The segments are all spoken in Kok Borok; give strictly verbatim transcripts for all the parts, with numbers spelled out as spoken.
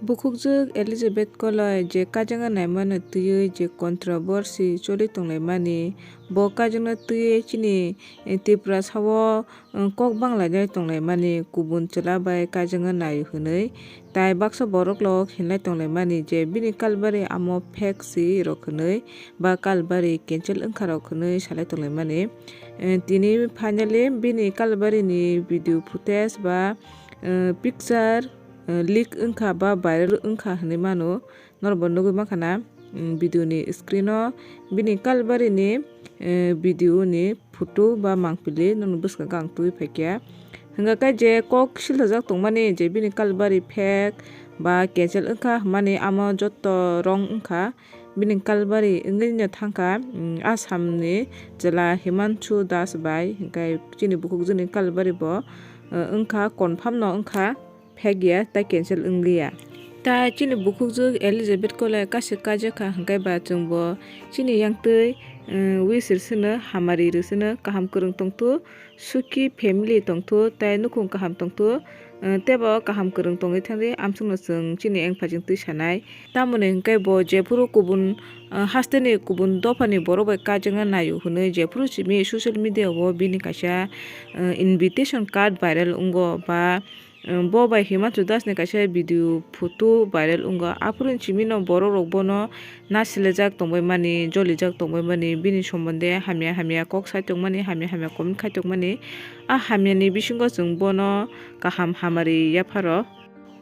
Bukhukjwk Elizabeth Koloi je kaijakna naimano twiwi je controversy choli tonglaimani, bo kaijakna twiwi chini, eh, Tiprasa o, eh, kok banglainai tonglaimani, kubun chwla bai kaijakna nai hwnwi, tai baksa borok rok hinlai tonglaimani je bini kalbari amo fake si rok hwnwi ba kalbari cancel wngkha rok hwnwi salai tonglaimani. Eh, tini finally bini kalbari ni video footage ba, eh, picture, eh, leak wngkha ba viral wngkha hinwi mano. Norok bo nugwi mankha na, mm, video ni screen o bini kalbari ni, eh, video ni photo ba mangpili nokni bwskango ang twi phaikha. Hwnkha khe je kok silthajak tongmani je bini kalbari fake ba cancel wngkha hwnmani amo joto wrong wngkha. Bini kalbari wngwi no thangkha, mm, Assam ni chwla Himanshu Das bai, hwnkhe chini bukhukjwkni kalbari bo, eh, wngkha confirm no wngkha. Fake ya, tai cancel wngliya. Tai chini bukhukjwk Elizabeth Koloi kaisa kaijakha hwnkhe ba chwngbo chini yangtwi, eh, wish rwsino, hamari rwsino, kaham kwrwng tongthu, suki family tongthu, tai nukhung kaham tongthu, eh, teibo kaham kwrwng tongwi thangdi, amsukno chwng chini engphajwng twi sanai. Tamoni hwnkhe bo jephuru kubun, eh, hasteni kubun dophani borok bai kaijakna naio hwnwi jephuru simi social media o bini kaisa, eh, invitation card viral wngo ba, Bo bai Himanshu Das ni kaisa video photo viral wngo. Aphuru simi no borok rok bono nasilajak tongbai mani, jolijak tongbai mani, bini sombonde hamya hamya kok sai tongmani, hamya hamya comment khai tongmani. A hamya ni bisingo chwng bono kaham hamari yapharo.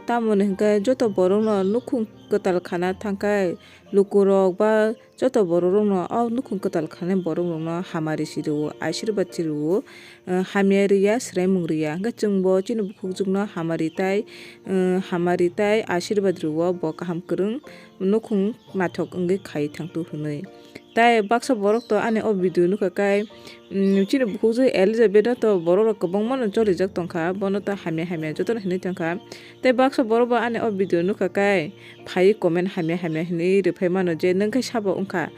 Tamoni hwnkhe joto borok no nukhung kwtal khana thangkhai lukurok ba joto borok rokno o nukhung kwtal khanai borok rokno hamari si rwo, asirwad si rwo, eh, hamya riya, swraimung riya. Hwnkhe chwngbo chini bukhukjwkno hamari tai, eh, hamari tai asirwad rwo, bo kaham kwrwng nukhung naithok wngwi khai thangthu hwnwi. Tai baksa borok to ani o video nukha kai, mm, chini bukhukjwk Elizabeth no to borok rok kwbangma no cholijak tongkha, bono to hamya hamya jotono hinwi tongkha. Tei baksa borok bo ani o video nukha kai phaiwi comment hamya hamya hinwi rwphai mano je nwng khe sabo wngkha,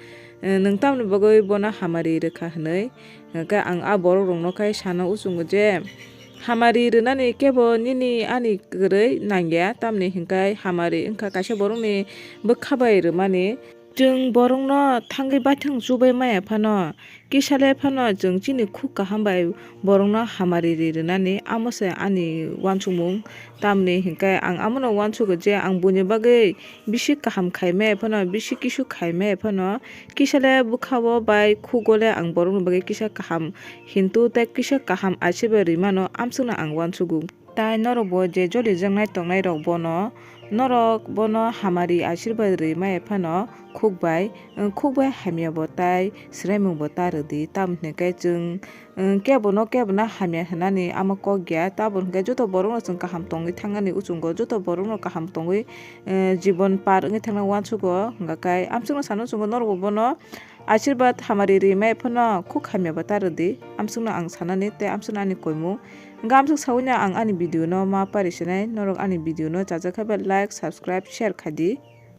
eh, nwng tamoni bagwi bono hamari rwkha hinwi. Hwnkhe ang a borok rokno khai sana uchungo je hamari rwnani kebo nini ani kwrwi nangya, tamni hwnkhe hamari wngkha kaisa borokni bwkha bai rwmani. Chwng borokno thangwi baithang chubai maya phano, kisa le phano chwng chini khuk kaham bai borokno hamari ri rwnani, amo se ani uansukmung. Tamni hwnkhe ang amono uansugo je ang buini bagwi bisi kaham khai maya phano, bisi kisu khai maya phano, kisa le bwkha-o bai khugo le ang borokni bagwi kisa kaham hintu tei kisa kaham asirwad ri mano, amsukno ang uansugo. Tai norok bo je jolijaknai tongnai rok bono, norok bono hamari asirwad rwi maya phano khuk bai, khuk bai hamya bo tai swraimung bo ta rwdi. Tamoni hwnkhe chwng, kebono kebono hamya hwnani amo kok ya. Tamoni hwnkhe joto borokno chwng kaham tongwi thangnani uchungo, joto borokno kaham tongwi, jibon par wngwi thangna uansugo. Hwnkha khe amsukno sana uchungo norok bo bono asirwad hamari ri maya phano khuk hamya bo ta rwdi, amsukno ang sanani tei amsukno ani koimung. Hwnkhe amsuk saui no ang ani video no ma pari sinai, norok ani video no chajak khe ba like, subscribe, share khai di.